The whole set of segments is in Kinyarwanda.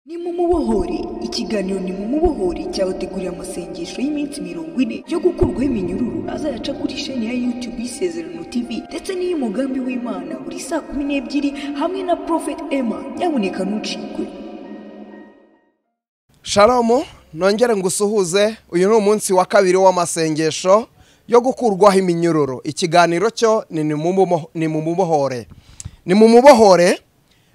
Nimumubohore. Ikiganiro Nimumubohore cyabateguriye amasengesho y'iminsi 40 yo gukurwaho iminyururu azayaca kuri sheni ya YouTube y'Isezerano TV ndetse n'iy'Umugambi w'Imana buri saa 12 hamwe na Prophet Emma. Nyamuneka ntucikwe. Shalom, nongere ngusuhuze. Uyu ni umunsi wa kabiri w'amasengesho yo gukurwaho iminyururu. Ikiganiro cyo ni Nimumubohore. Nimumubohore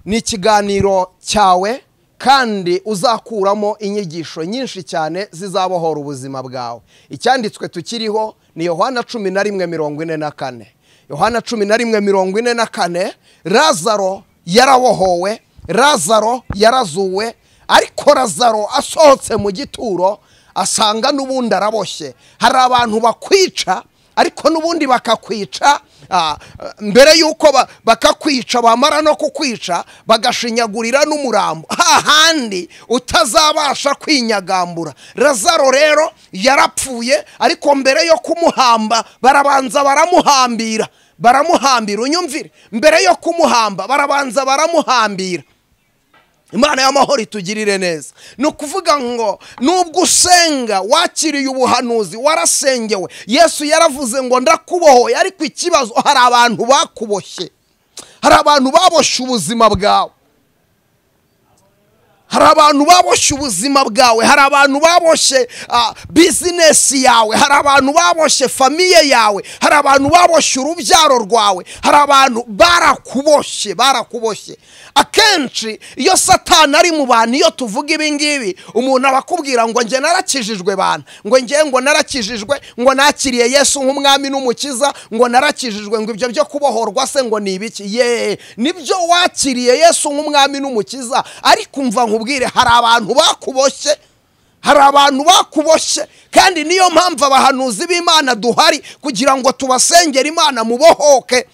ni ikiganiro cyawe kandi uzakuramo inyigisho nyinshi cyane zizabohora ubuzima bwawe. Icyanditswe tukiriho ni Yohana 11:44. Yohana 11:44, Lazaro yarabohowe, Lazaro yarazuwe, ariko Lazaro asohotse mu gituro asanga n'ubundi araboshye. Hari abantu bakwica ariko n'ubundi bakakwica, mbere yuko bakakwica bamara no kukwica bagashinyagurira n'umurambo hahandi utazabasha kwinyagambura. Lazaro rero yarapfuye, ariko mbere yo kumuhamba barabanza baramuhambira, baramuhambira. Unyumvire, mbere yo kumuhamba barabanza baramuhambira. Imana y'amahoro itugirire neza. Ni ukuvuga ngo nubwo usenga wakiriye ubuhanuzi, warasengewe, Yesu yaravuze ngo ndakubohoye, ariko ikibazo hari abantu bakuboshye, hari abantu baboshye ubuzima bwawe, hari abantu baboshye ubuzima bwawe, hari abantu baboshye bizinesi yawe, hari abantu baboshye famiye yawe, hari abantu baboshye urubyaro rwawe, hari abantu barakuboshye, barakuboshye. Akenshi iyo Satani ari mu bantu, iyo tuvuga ibi ngibi, umuntu abakubwira ngo nge narakijijwe bana, ngo nge ngo narakijijwe, ngo nakiriye Yesu nk'umwami n'umukiza, ngo narakijijwe, ngo ibyo byo kubohorwa se ngo ni ibiki? Ye, nibyo wakiriye Yesu nk'umwami n'umukiza, ariko umva nkubwire, hari abantu bakuboshye, hari abantu bakuboshye. Kandi niyo mpamvu abahanuzi b'Imana duhari kugira ngo tubasengere Imana mubohoke.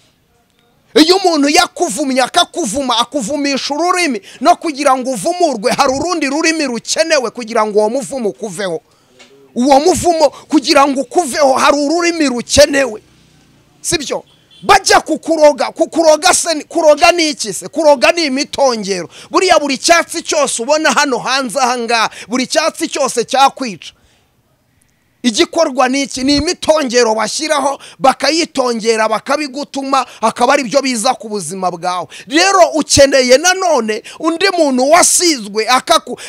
Iyo umuntu yakuvumye akakuvuma, akuvumisha ururimi, no kugira ngo uvumurwe hari urundi rurimi rukenewe kugira ngo uwo muvumo ukuveho. Uwo muvumo kugira ngo ukuveho hari ururimi rukenewe, sibyo? Bajya kukuroga, kukuroga se, kuroga ni iki se? Kuroga ni imitongero. Buriya buri cyatsi cyose ubona hano hanze aha ngaha, buri cyatsi cyose cyakwica, igikorwa ni iki? Ni imitongero bashyiraho, bakayitongera, bakabigutuma, akaba ari byo biza ku buzima bwawe. Rero ukeneye nanone undi muntu wasizwe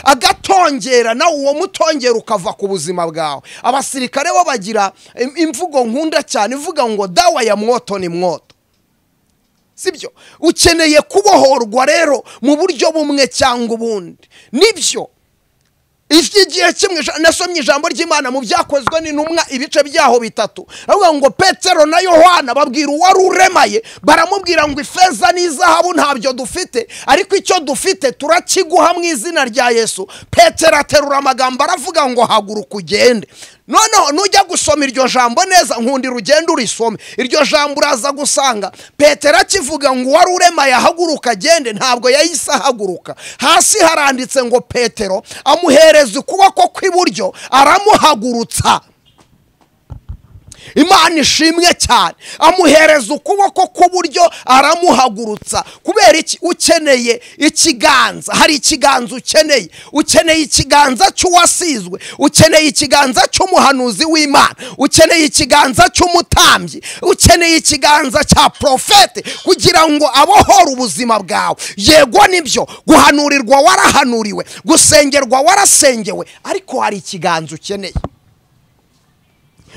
agatongera, nawe uwo mutongero ukava ku buzima bwawe. Abasirikare bo bagira imvugo nkunda cyane ivuga ngo dawa ya mwoto ni mwoto, sibyo? Ukeneye kubohorwa rero mu buryo bumwe cyangwa ubundi. Nibyo, igihe kimwe nasomye ijambo ry'Imana mu Byakozwe n'Intumwa ibice byaho 3, avuga ngo Petero na Yohana babwira uwari uremaye, baramubwira ngo ifeza n'izahabu ntabyo dufite, ariko icyo dufite turakiguha mu izina rya Yesu. Petero aterura amagambo aravuga ngo haguruka ugende. Noneho nujya gusoma iryo jambo neza, nkundi rugendo urisome iryo jambo, uraza gusanga Petero akivuga ngo uwari uremaye ahaguruka agende, ntabwo yahise ahaguruka. Hasi haranditse ngo Petero amuhereza ukuboko kw'iburyo aramuhagurutsa. Imana ishimwe cyane. Amuhereza ukuboko kw'iburyo aramuhagurutsa. Kubera iki? Ukeneye ikiganza. Hari ikiganza ukeneye. Ukeneye ikiganza cy'uwasizwe, ukeneye ikiganza cy'umuhanuzi w'Imana, ukeneye ikiganza cy'umutambyi, ukeneye ikiganza cya profete kugira ngo abohore ubuzima bwawe. Yego nibyo, guhanurirwa warahanuriwe, gusengerwa warasengewe, ariko hari ikiganza ukeneye.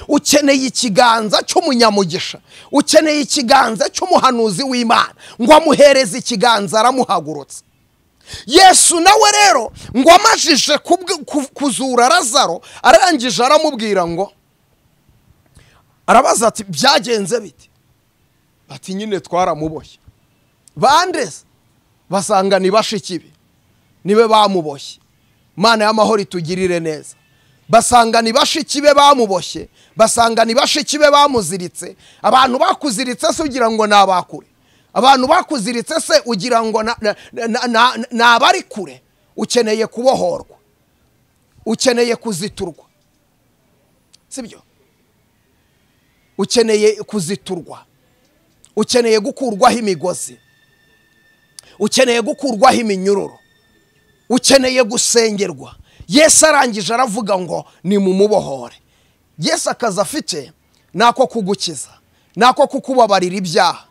Ukeneye ikiganza cy'umunyamugisha, ukeneye ikiganza cy'umuhanuzi w'Imana, ngo amuhereze ikiganza aramuhagurutsa. Yesu nawe rero ngo amajije kuzura Lazaro, arangije aramubwira ngo, arabaza ati byagenze bite? Bati nyine twaramuboshye. Bande basanga ni bashiki be nibe bamuboshye. Imana y'amahoro itugirire neza. Basanga ni bashiki be bamuboshye, basanga ni bashiki be bamuziritse. Abantu bakuziritse se ugira ngo nabakure? Abantu bakuziritse se ugira ngo nabari kure? Ukeneye kubohorwa, ukeneye kuziturwa, sibyo? Ukeneye kuziturwa, ukeneye gukurwaho imigozi, ukeneye gukurwaho iminyururu. Ukeneye gusengerwa. Yesu arangije aravuga ngo ni mumubohore. Yesu akazi afite nako kugukiza, nako kukubabarira ibyaha.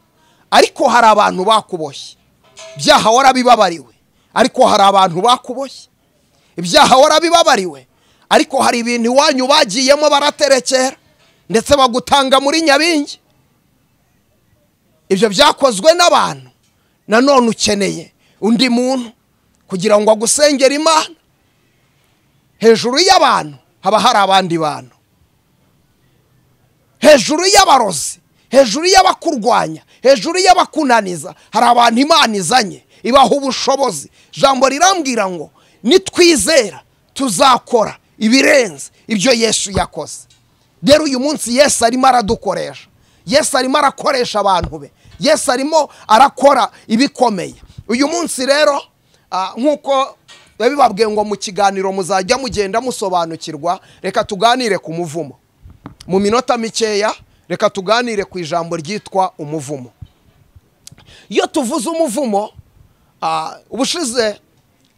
Ariko hari abantu bakuboshye. Ibyaha warabibabariwe, ariko hari abantu bakuboshye. Ibyaha warabibabariwe, ariko hari ibintu iwanyu bagiyemo baraterekera, ndetse bagutanga muri Nyabingi. Ibyo byakozwe n'abantu. Nanone ukeneye undi muntu kugira ngo agusengere Imana. Hejuru y'abantu haba hari abandi bantu, hejuru y'abarozi, hejuru y'abakurwanya, hejuru y'abakunaniza, hari abantu Imana izanye ibaha ubushobozi. Jambo rirambwira ngo nitwizera tuzakora ibirenze ibyo Yesu yakoze. Rero uyu munsi Yesu arimo aradukoresha, Yesu arimo arakoresha abantu be, Yesu arimo arakora ibikomeye. Uyu munsi rero nkuko babibabwiye ngo mu kiganiro muzajya mugenda musobanukirwa, reka tuganire ku muvumo. Mu minota mikeya reka tuganire ku ijambo ryitwa umuvumo. Iyo tuvuze umuvumo, ubushize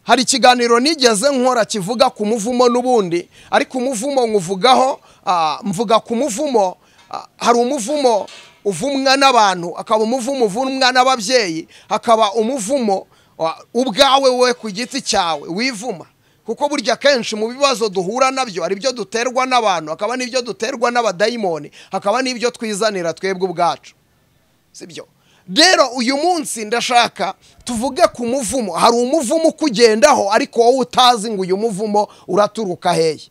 hari ikiganiro nigeze nkora kivuga ku muvumo n'ubundi, ariko umuvumo nkuvugaho, mvuga ku muvumo. Hari umuvumo uvumwa n'abantu, akaba umuvumo uvumwa n'ababyeyi, hakaba umuvumo ubwawe we ku giti cyawe wivuma. Kuko burya kenshi mu bibazo duhura nabyo ari byo duterwa n'abantu, hakaba n'ibyo duterwa n'abadayimoni, hakaba n'ibyo twizanira twebwe ubwacu, sibyo? Rero uyu munsi ndashaka tuvuge ku muvumo. Hari umuvumo ukugendaho ariko wowe utazi ngo uyu muvumo uraturuka hehe.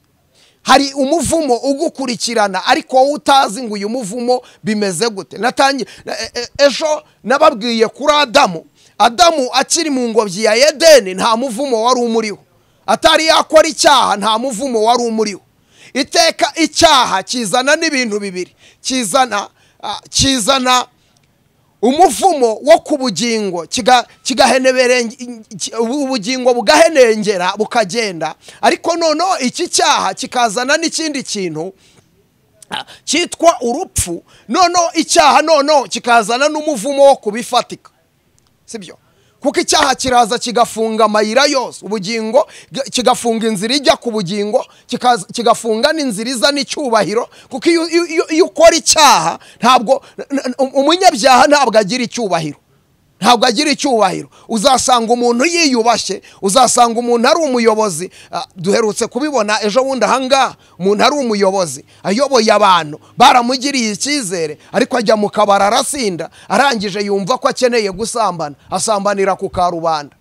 Hari umuvumo ugukurikirana ariko wowe utazi ngo uyu muvumo bimeze gute. Natangiye ejo nababwiye kuri Adamu. Adamu akiri mu ngobyi ya Edeni nta muvumo wari umuriho. Atari yakora icyaha nta muvumo wari umuriho. Iteka icyaha kizana n'ibintu bibiri, kizana umuvumo wo ku bugingo, ubugingo bugahenengera bukagenda. Ariko noneho iki cyaha kikazana n'ikindi kintu cyitwa urupfu. Noneho icyaha noneho kikazana n'umuvumo wo kubifatika, sibyo? Kuko icyaha kiraza kigafunga amayira yose, ubugingo kigafunga inzira ijya ku bugingo, kigafunga n'inzira iza n'icyubahiro. Kuko iyo ukora icyaha ntabwo umunyabyaha ntabwo agira icyubahiro, ntabwo agira icyubahiro. Uzasanga umuntu yiyubashye, uzasanga umuntu ari umuyobozi. Duherutse kubibona ejo bundi ahangaha, umuntu ari umuyobozi ayoboye abantu baramugiriye icyizere, ariko ajya mu kabari arasinda, arangije yumva ko akeneye gusambana, asambanira ku karubanda.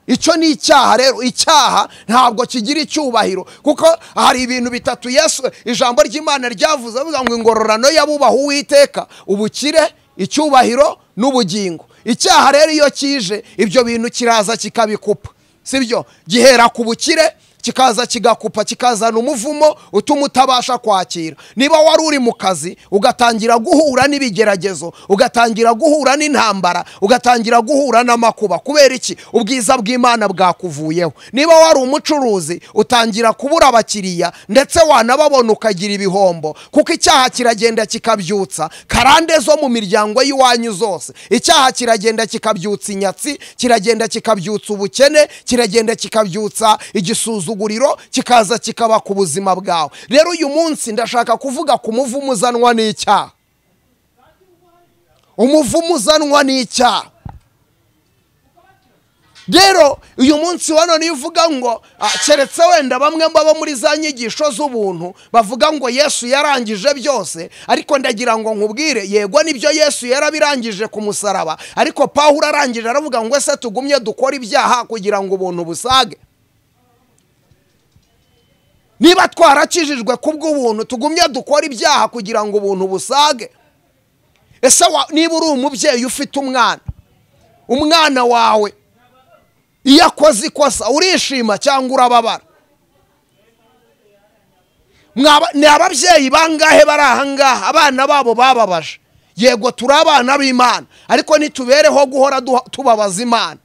Icyo ni icyaha. Rero icyaha ntabwo kigira icyubahiro, kuko hari ibintu bitatu Yesu ijambo ry'Imana ryavuze, avuga ngo ingororano y'abubaha Uwiteka, ubukire, icyubahiro n'ubugingo. Icyaha rero iyo kije ibyo bintu kiraza kikabikupa, sibyo? Gihera ku bukire kikaza kigakupa, kikazana umuvumo utuma utabasha kwakira. Niba wari uri mu kazi ugatangira guhura n'ibigeragezo, ugatangira guhura n'intambara, ugatangira guhura n'amakuba, kubera iki? Ubwiza bw'Imana bwakuvuyeho. Niba wari umucuruzi utangira kubura abakiriya, ndetse wanababona ukagira ibihombo, kuko icyaha kiragenda kikabyutsa karande zo mu miryango y'iwanyu zose. Icyaha kiragenda kikabyutsa inyatsi, kiragenda kikabyutsa ubukene, kiragenda kikabyutsa igisuzuguriro, kikaza kikaba ku buzima bwawe. Rero uyu munsi ndashaka kuvuga ku muvumo uzanwa n'icyaha. Umuvumo uzanwa n'icyaha. Rero uyu munsi wa none uvuga ngo keretse wenda bamwe baba muri za nyigisho z'ubuntu bavuga ngo Yesu yarangije byose, ariko ndagira ngo nkubwire, yego nibyo Yesu yarabirangije ku musaraba, ariko Pawulo arangije aravuga ngo ese tugumye dukora ibyaha kugira ngo ubuntu busage? Niba twarakijijwe kubw'ubuntu tugumye dukora ibyaha kugira ngo ubuntu busage? Ese niba uri umubyeyi ufite umwana, umwana wawe iyo akoze ikosa urishima cyangwa urababara? Ni ababyeyi bangahe bari ahangaha abana babo bababaje? Yego turi abana b'Imana, ariko ntitubereho guhora tubabaza Imana.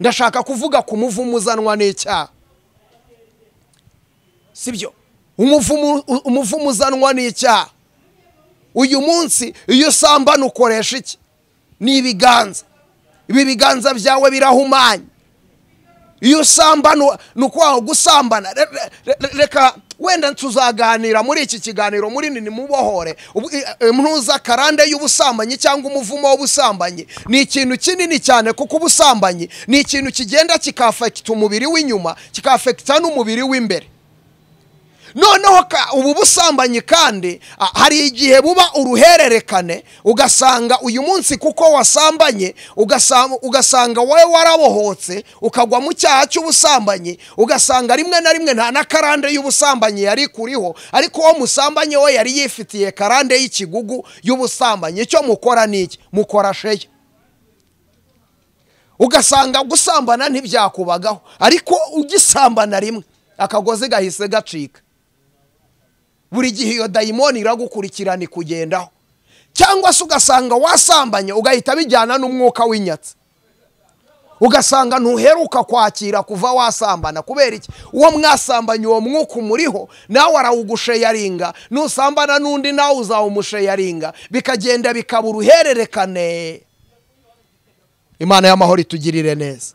Ndashaka kuvuga ku muvumo uzanwa n'icyaha, sibyo? Umuvumo uzanwa n'icyaha. Uyu munsi iyo usambana ukoresha iki? Ni ibiganza. Ibi biganza byawe birahumanye. Iyo usambana ni ukwaho gusambana. Reka wenda tuzaganira muri iki kiganiro muri nini mubohore impuza karande y'ubusambanyi cyangwa umuvumo w'ubusambanyi. Ni ikintu kinini cyane, kuko ubusambanyi ni ikintu kigenda kikafekita umubiri w'inyuma, kikafekita n'umubiri w'imbere. Noneho ubu busambanyi kandi hari igihe buba uruhererekane, ugasanga uyu munsi kuko wasambanye, ugasanga wowe warabohotse ukagwa mu cyaha cy'ubusambanyi, ugasanga rimwe na rimwe nta na karande y'ubusambanyi yari kuriho, ariko uwo musambanye we yari yifitiye karande y'ikigugu y'ubusambanyi. Icyo mukora ni iki? Mukora sheya. Ugasanga gusambana ntibyakubagaho, ariko ugisambana rimwe akagozi gahise gacika. Buri gihe iyo dayimoni iragukurikirana ikugendaho. Cyangwa se ugasanga wasambanye ugahita bijyana n'umwuka w'inyatsi, ugasanga ntuheruka kwakira kuva wasambana. Kubera iki? Uwo mwasambanye uwo mwuka umuriho, nawe arawugusheyaringa, nusambana n'undi nawe uzawumusheyaringa, bikagenda bikaba uruhererekane. Imana y'amahoro itugirire neza.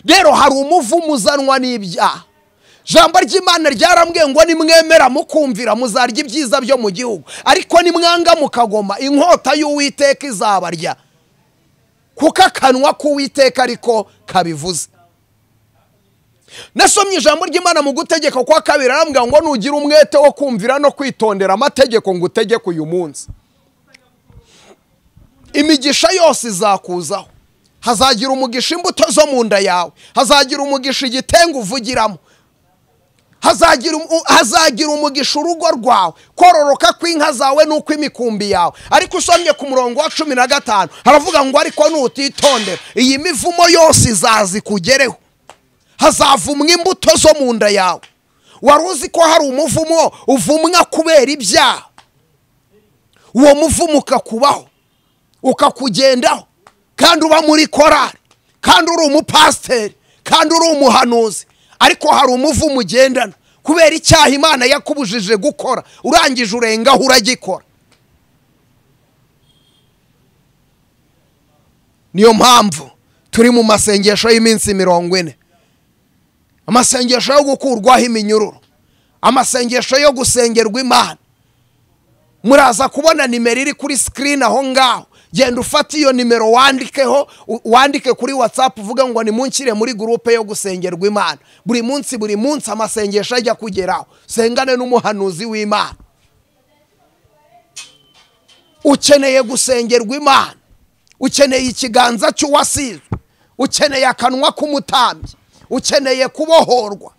Rero hari umuvumo uzanwa n'ibyaha. Jambo ry'Imana ryarambwiye ngo nimwemera mukumvira muzarya ibyiza byo mu gihugu, ariko nimwanga mukagoma inkota y'Uwiteka izabarya, kuko akanwa k'Uwiteka ariko kabivuze. Nasomye ijambo ry'Imana mu gutegeka kwa kabiri, arambwira ngo nugira umwete wo kumvira no kwitondera amategeko ngutegeka uyu munsi, imigisha yose izakuzaho. Hazagira umugisha imbuto zo mu nda yawe, hazagira umugisha igitengu uvugiramo, hazagira umugisha urugo rwawe, kororoka kw'inka zawe n'uko imikumbi yawe. Ariko usomye ku murongo wa 15 haravuga ngo ariko nutitondera iyi mivumo yose izaza ikugereho, hazavumwa imbuto zo mu nda yawe. Wari uzi ko hari umuvumo uvumwa kubera ibyaha? Uwo muvumo ukakubaho, ukakugendaho, kandi uba muri korari, kandi uri umupasiteri, kandi uri umuhanuzi, ariko hari umuvumo ugendana kubera icyaha Imana yakubujije gukora, urangije urengaho uragikora. Niyo mpamvu turi mu masengesho y'iminsi 40, amasengesho yo gukurwaho iminyururu, amasengesho yo gusengerwa Imana. Muraza kubona nimero iri kuri screen aho ngaho. Genda ufate iyo nimero wandikeho, wandike kuri WhatsApp uvuga ngo nimunshyire muri groupe yo gusengerwa Imana. Buri munsi buri munsi amasengesho ajya kugeraho. Sengane n'umuhanuzi w'Imana. Ukeneye gusengerwa Imana, ukeneye ikiganza cy'uwasizwe, ukeneye akanwa k'umutambyi, ukeneye kubohorwa.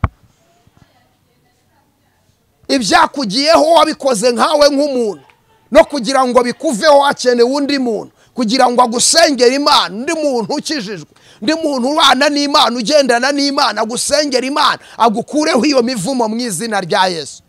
Ibyakugiyeho wabikoze nkawe nk'umuntu, no kugira ngo bikuveho hakenewe undi muntu kugira ngo agusengere Imana, undi muntu ukijijwe, undi muntu ubana n'Imana, ugendana n'Imana, agusengera Imana, agukureho iyo mivumo mu izina rya Yesu.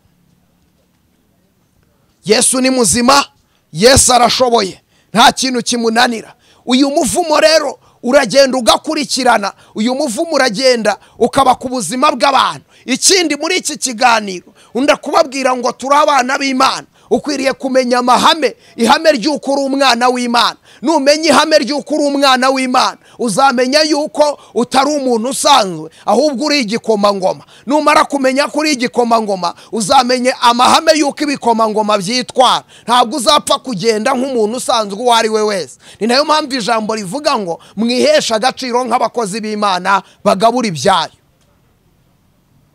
Yesu ni muzima, Yesu arashoboye, nta kintu kimunanira. Uyu muvumo rero uragenda ugakurikirana, uyu muvumo uragenda ukaba ku buzima bw'abantu. Ikindi muri iki kiganiro ndakubabwira ngo turi abana b'Imana. Ukwiriye kumenya amahame, ihame ry'uko uri umwana w'Imana. Numenya ihame ry'uko uri umwana w'Imana, uzamenya yuko utari umuntu usanzwe, ahubwo uri igikomangoma. Numara kumenya ko uri igikomangoma, uzamenye amahame y'uko ibikomangoma byitwara. Ntabwo uzapfa kugenda nk'umuntu usanzwe uwo ari we wese. Ni nayo mpamvu ijambo rivuga ngo mwihesha agaciro nk'abakozi b'Imana bagabura ibyayo.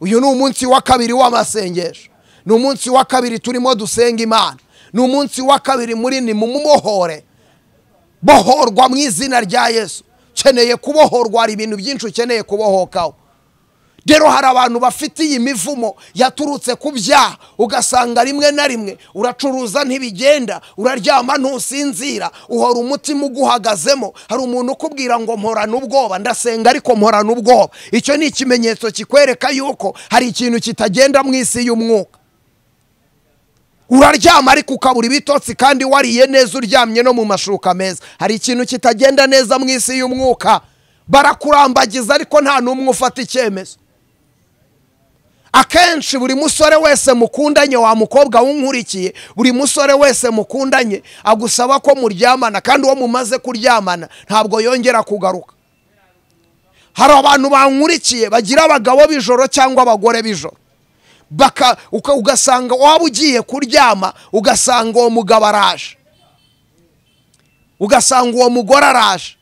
Uyu ni umunsi wa kabiri w'amasengesho. Ni umunsi wa kabiri turimo dusenga Imana. Ni umunsi wa kabiri muri ni mumubohore. Bohorwa mu izina rya Yesu. Ukeneye kubohorwa, hari ibintu byinshi ukeneye kubohokaho. Rero hari abantu bafite iyi mivumo yaturutse ku byaha, ugasanga rimwe na rimwe uracuruza ntibigenda, uraryama ntusinzira, uhora umutima uguhagazemo. Hari umuntu ukubwira ngo mporana ubwoba, ndasenga ariko mporana ubwoba. Icyo ni ikimenyetso kikwereka yuko hari ikintu kitagenda mu isi y'umwuka. Uraryama ariko ukabura ibitotsi kandi wariye neza, uryamye no mu mashuka meza. Hari ikintu kitagenda neza mu isi y'umwuka. Barakurambagiza ariko nta n'umwe ufata icyemezo. Akenshi buri musore wese mukundanye, wa mukobwa wunkurikiye, buri musore wese mukundanye agusaba ko muryamana, kandi uwo mumaze kuryamana ntabwo yongera kugaruka. Hari abantu bankurikiye bagira abagabo b'ijoro cyangwa abagore b'ijoro, ugasanga waba ugiye kuryama ugasanga uwo mugabo araje, ugasanga uwo mugore araje,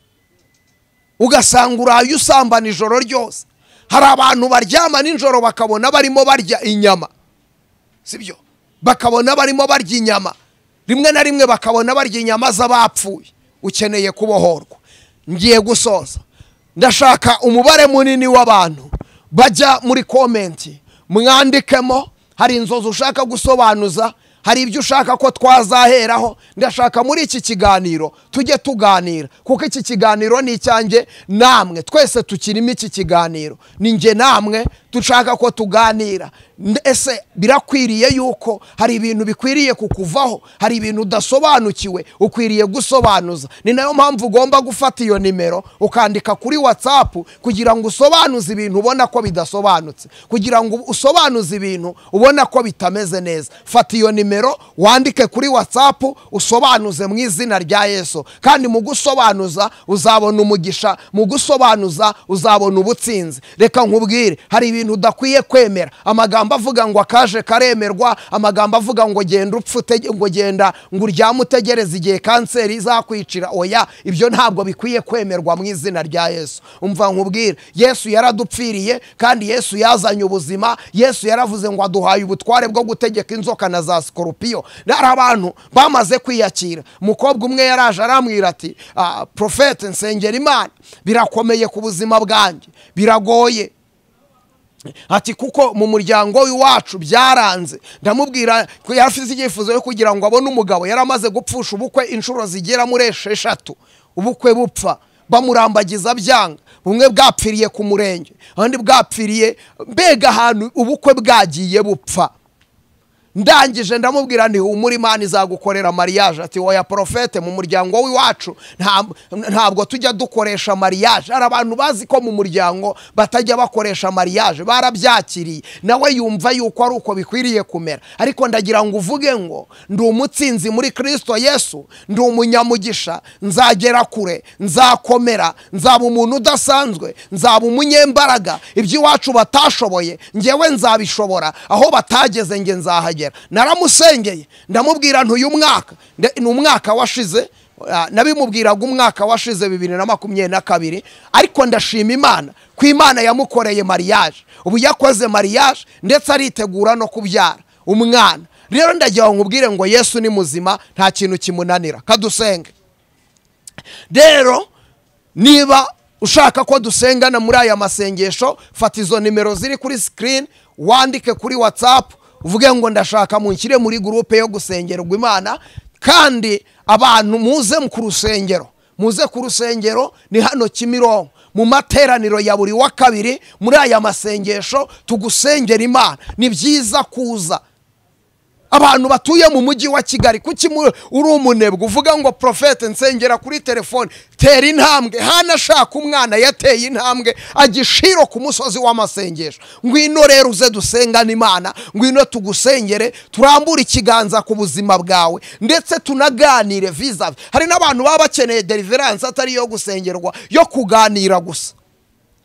ugasanga uraye usambana ijoro ryose. Hari abantu baryama nijoro bakabona barimo barya inyama, sibyo? Bakabona barimo barya inyama, rimwe na rimwe bakabona barya inyama z'abapfuye. Ukeneye kubohorwa. Ngiye gusoza, ndashaka umubare munini w'abantu bajya muri komenti mwandikemo. Hari inzozi ushaka gusobanuza, hari ibyo ushaka ko twazaheraho. Ndashaka muri iki kiganiro tujye tuganira, kuko iki kiganiro ni icyanjye namwe, twese tukirimo iki kiganiro, ni njye namwe dushaka ko tuganira. Ese birakwiriye yuko hari ibintu bikwiriye kukuvaho, hari ibintu udasobanukiwe ukwiriye gusobanuza. Ni nayo mpamvu ugomba gufata iyo nimero ukandika kuri WhatsApp kugira ngo usobanuze ibintu ubona ko bidasobanutse, kugira ngo usobanuze ibintu ubona ko bitameze neza. Fata iyo nimero wandike kuri WhatsApp usobanuze mu izina rya Yesu. Kandi mu gusobanuza uzabona umugisha, mu gusobanuza uzabona ubutsinzi. Reka nkubwire, hari ibintu udakwiye kwemera. Amagambo avuga ngo akaje karemerwa, amagambo avuga ngo genda upfe, ngo genda ngo uryame utegereze igihe kanseri izakwicira, oya, ibyo ntabwo bikwiye kwemerwa mu izina rya Yesu. Umva nkubwire, Yesu yaradupfiriye kandi Yesu yazanye ubuzima. Yesu yaravuze ngo aduhaye ubutware bwo gutegeka inzoka na za sikorupiyo. Hari abantu bamaze kwiyakira. Umukobwa umwe yaraje aramwira ati, profete nsengera Imana, birakomeye ku buzima bwanjye, biragoye. Ati kuko mu muryango w'iwacu byaranze. Ndamubwira ko yarafite icyifuzo yo kugira ngo abone umugabo, yaramaze gupfusha ubukwe inshuro zigera muri 6, ubukwe bupfa bamurambagiza byanga, bumwe bwapfiriye ku murenge, abandi bwapfiriye mbega ahantu ubukwe bwagiye bupfa. Ndangije ndamubwira nti humura, Imana izagukorera mariage. Ati oya profete, mu muryango w'iwacu ntabwo tujya dukoresha mariage. Hari abantu bazi ko mu muryango batajya bakoresha mariage, barabyakiriye, nawe yumva yuko ari uko bikwiriye kumera. Ariko ndagira ngo uvuge ngo ndi umutsinzi muri Kristo Yesu, ndi umunyamugisha, nzagera kure, nzakomera, nzaba umuntu udasanzwe, nzaba umunyembaraga. Iby'iwacu batashoboye njyewe nzabishobora, aho batageze nge nzahagera. Naramusengeye ndamubwira nti uyu mwaka ni umwaka washize, nabimubwiraga umwaka washize 2022, ariko ndashima Imana ko Imana yamukoreye mariage. Ubu yakoze mariage ndetse aritegura no kubyara umwana. Rero ndagira ngo nkubwire ngo Yesu ni muzima, nta kintu kimunanira. Kadusenge. Rero niba ushaka ko dusengana muri aya masengesho, fata izo nimero ziri kuri screen, wandike kuri WhatsApp uvuge ngo ndashaka munshyire muri groupe yo gusengerwa Imana. Kandi abantu muze ku rusengero, muze ku rusengero, ni hano Kimironko mu materaniro ya buri wa kabiri muri aya masengesho tugusengera Imana. Ni byiza kuza. Abantu batuye mu mujyi wa Kigali, kuki uri umunebwe uvuga ngo profete nsengera kuri telefone? Tera intambwe. Hana ashaka umwana yateye intambwe agishiro ku musozi w'amasengesho. Ngwino rero uze dusengane Imana, ngwino tugusengere, turambure ikiganza ku buzima bwawe, ndetse tunaganire vis-a-vis. Hari n'abantu baba bakeneye deliverance atari yo gusengerwa, yo kuganira gusa,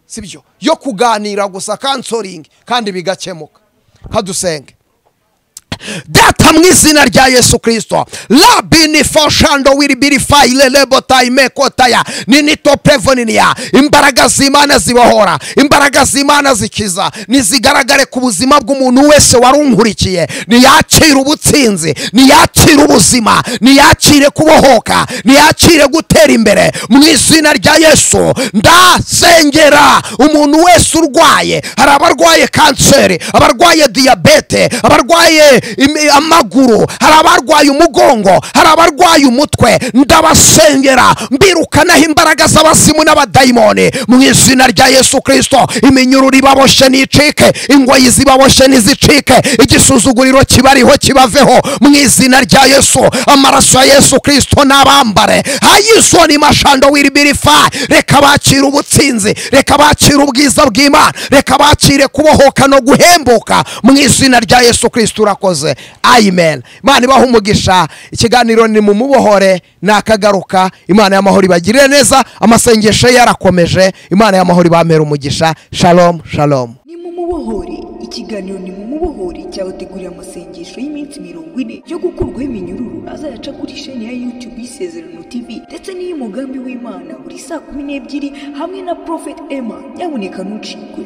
sibyo? Yo kuganira gusa, counseling, kandi bigakemuka. Kadusenge. Data mu izina rya Yesu Kristo, labini foshando wiribirify lelebotai mekotaya ninito prevoninia. Imbaraga z'Imana zibohora, imbaraga z'Imana zikiza, nizigaragare ku buzima bw'umuntu wese warunkurikiye. Niyakire ubutsinzi, niyakire ubuzima, niyakire kubohoka, niyakire gutera imbere mu izina rya Yesu. Ndasengera umuntu wese urwaye. Hari abarwaye kanseri, abarwaye diyabete, abarwaye amaguru, hari abarwaye umugongo, hari abarwaye umutwe. Ndabasengera mbirukanaho imbaraga z'abasimu n'abadayimoni mu izina rya Yesu Kristo. Iminyururu ibaboshe nicike, ingoyi zibaboshe nizicike, igisuzuguriro kibariho kibaveho mu izina rya Yesu. Amaraso ya Yesu Kristo nabambare. Hayisoni mashando wiribirifa. Reka bakire ubutsinzi, reka bakire ubwiza bw'Imana, reka bakire kubohoka no guhembuka mu izina rya Yesu Kristo. Urakoze. Jesus, amen. Imana ibahe umugisha. Ikiganiro ni Mumubohore nakagaruka. Imana y'amahoro ibagirire neza. Amasengesho yarakomeje. Imana y'amahoro ibamere umugisha. Shalom, shalom. Ni Mumubohore. Ikiganiro ni Mumubohore cyabateguriye amasengesho y'iminsi 40 yo gukurwaho iminyururu azayaca kuri sheni ya YouTube y'Isezerano TV ndetse n'iy'Umugambi w'Imana buri saa 12 hamwe na Prophet Emma. Nyamuneka ntucikwe.